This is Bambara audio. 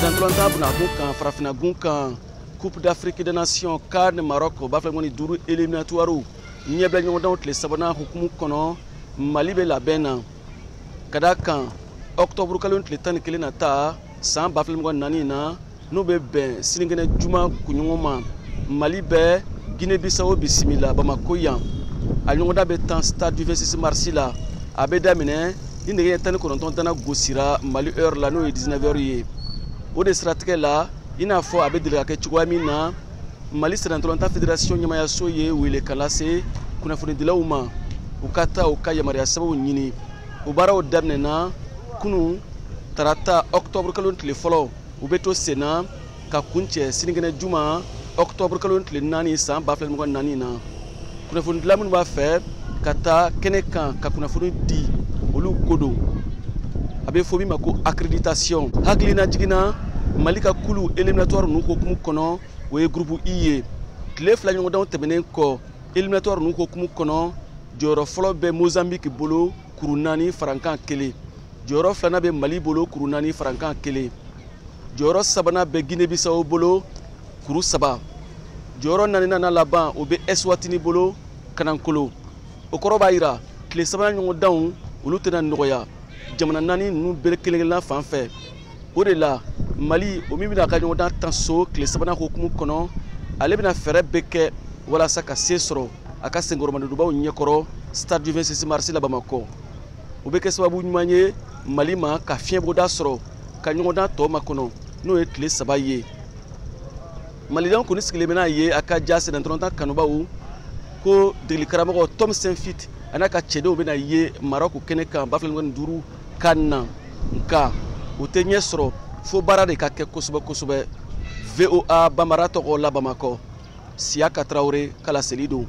Sennantolatan bunakun kan, farafinna kan, Coupe d'Afrique des Nations CAN Maroc 2025 éliminatoire ɲɛbila ɲɔgɔndanw tile sabanan hukumu kɔnɔ, Mali bɛ labɛn na ka da kan octobre kalo tile 11 nata san 2024 na, n'o bɛ bɛn sinikɛnɛ juma kunɲɔgɔn ma. Mali bɛ Guinée Bissau bisimila Bamako yan. A ɲɔgɔndan bɛ tan stade du 26 mars la. A bɛ daminɛ ni nɛgɛ ɲɛ 19 dana gosira Mali heure la, n'o ye 19 heures ye. O de siratigɛ la, i n'a fɔ a bɛ deli ka kɛ cogoya min na, Mali sennantolatan fédération ɲɛmayaso ye welekan lase kunnafonidilaw ma, u ka taa u ka yamaruya sɛbɛnw ɲini. O baaraw daminɛna kunun tarata octobre kalo tile fɔlɔ, u bɛ to senna ka kuncɛ sinikɛnɛ juma octobre kalo tile 4 san 2024 na. Kunnafonidila minnu b'a fɛ ka taa kɛnɛ kan ka kunnafoni di, olu ko don, a bɛ fɔ min ma ko accréditation. Hakilina jiginna Mali ka kulu éliminatoire ninnu hukumu kɔnɔ, o ye groupe I ye. Tile 2 ɲɔgɔndanw tɛmɛnen kɔ éliminatoire ninnu hukumu kɔnɔ, jɔyɔrɔ fɔlɔ bɛ Mozambique bolo kuru 4 farankan 1, jɔyɔrɔ filanan bɛ Mali bolo kuru 4 farankan 1, jɔyɔrɔ sabanan bɛ Guinée Bissau bolo kuru 3, jɔyɔrɔ naaninan n'a laban o bɛ Eswatini bolo kanankolo. O kɔrɔ b'a jira tile sabanan ɲɔgɔndanw olu tɛna nɔgɔya jamana naani ninnu bɛɛ kelen kelenna fan fɛ. O de la, Mali, o min bɛna a ka ɲɔgɔndan tan so tile sabanan hukumu kɔnɔ, ale bɛna fɛɛrɛ bɛɛ kɛ walasa ka se sɔrɔ a ka senkɔrɔmadonbaw ɲɛkɔrɔ stade du 26 mars la Bamakɔ. O bɛ kɛ sababu ɲuman ye Mali ma ka fiɲɛbɔda sɔrɔ ka ɲɔgɔndan tɔ makɔnɔ, n'o ye tile 3 ye. Malidenw kɔni sigilen bɛ n'a ye a ka ja sennantolatan kanubaw ko degeli karamɔgɔ Tom Saintfiet a n'a ka cɛdenw bɛna ye Maroc kɛnɛ kan 2025 CAN na, nka o tɛ ɲɛ sɔrɔ fo baara de ka kɛ kosɛbɛ kosɛbɛ. VOA Bambara tɔgɔ la Bamakɔ, Siyaka Tarawele ka laseli don.